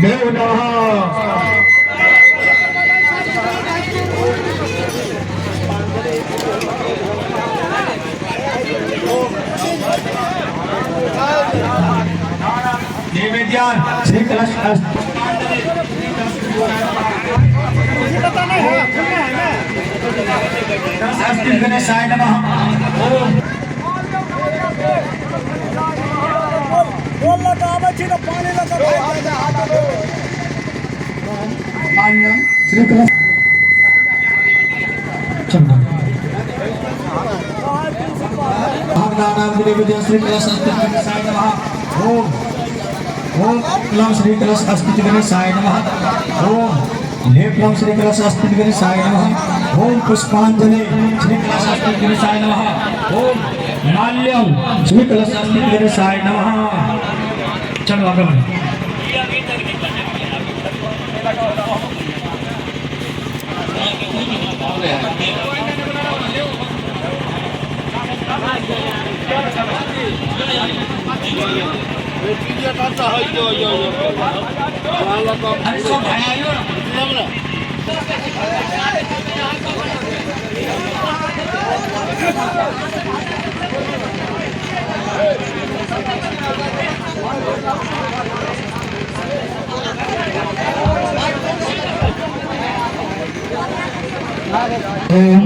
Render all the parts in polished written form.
देव नमः। नैवेद्यान श्री कलश अस्ति गणेशाय नमः। ओम मान्यम श्री कलश चंदन भागदानां नैवेद्य श्री कलश अस्ति गणेशाय नमः। ओम ओम क्लं श्री कलश अस्ति गणेशाय नमः। ओम लेपलम श्री कलश अस्ति गणेशाय नमः। ओम पुष्पांजलि श्री कलश अस्ति गणेशाय नमः। ओम माल्यम श्री कलश अस्ति गणेशाय नमः। चलो आगे बढ़ो। अरे सब भाई आइयो ना। ओम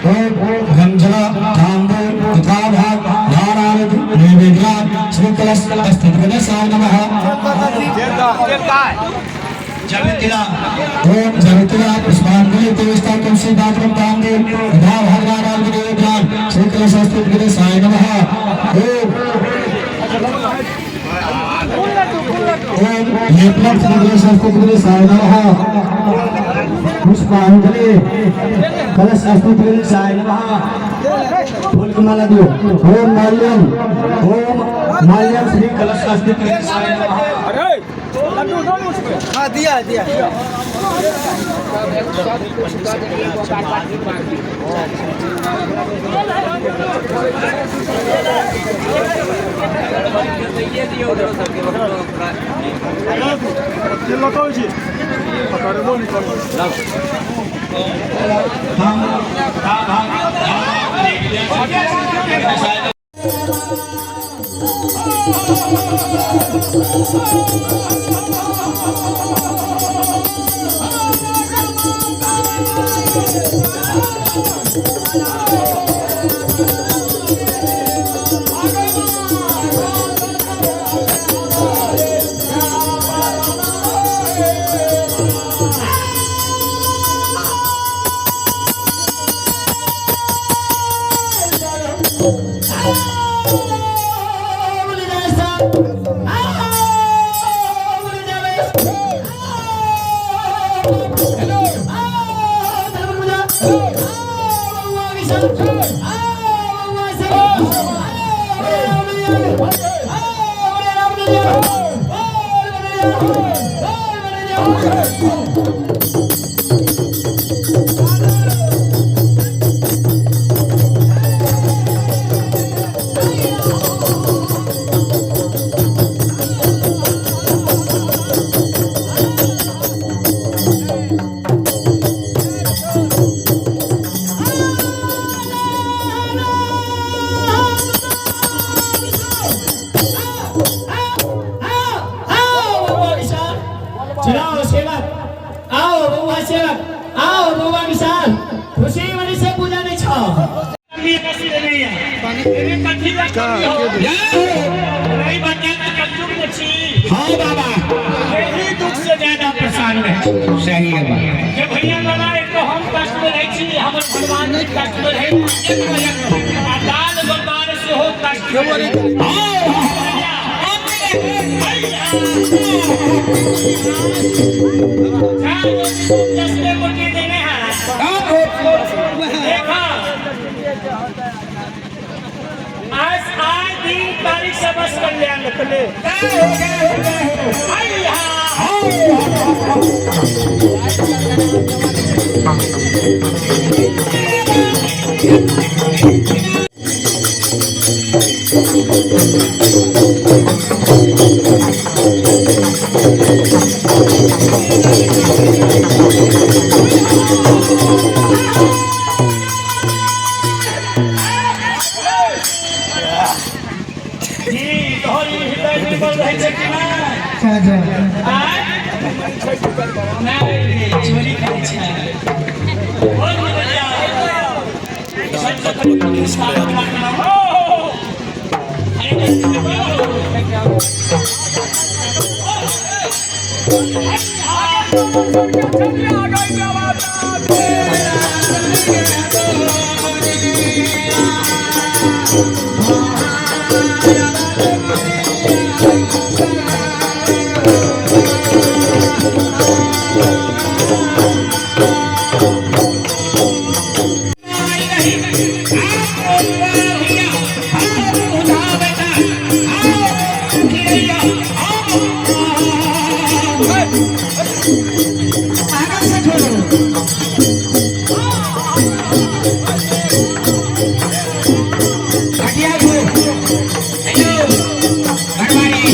ओम गंजला तांबूल तथा भाग नारायण नैवेद्यान श्री कलश अस्ति गणेशाय नमः। जवितिला ओम जवितिला पुष्पांजलि देवस्ता तुलसी दात्रम तांबूल तथा भाग नारायण नैवेद्यान श्री कलश अस्ति गणेशाय नमः। ओम ओम लेपलम श्री कलश अस्ति गणेशाय नमः। पुष्पांजलि कलश अस्ति गणेशाय नमः। फूल की माला दियो। ओम माल्यम श्री कलश अस्ति गणेशाय नमः। हाँ दिया दिया। चलाओ सेवक, आओ बउआ सेवक, आओ बउआ विशाल, खुशी मनी से पूजा नहीं छो। हाँ बाबा यही दुख से ज्यादा परेशान रहे। सही है बाबा। जब भैया लड़ाए तो हम कष्ट में रहै छी, हमर भगवान भी कष्ट में रहै, आ दान भगवान सेहो कष्ट में रहै। चश्मे गोटी देने हैं देखा। आज आज दिन तारीख से बस कल्याण। जय हो, जय हो, जय हो। हैया। जी तोहर ई हृदय निर्मल रहै छै कि नहि? जय। आँय? नहि, चोरी करै छै। बोल भैया। सबसँ पहिले हो। आराम से छोड़ो। घटिया को। हेलो घरवाली।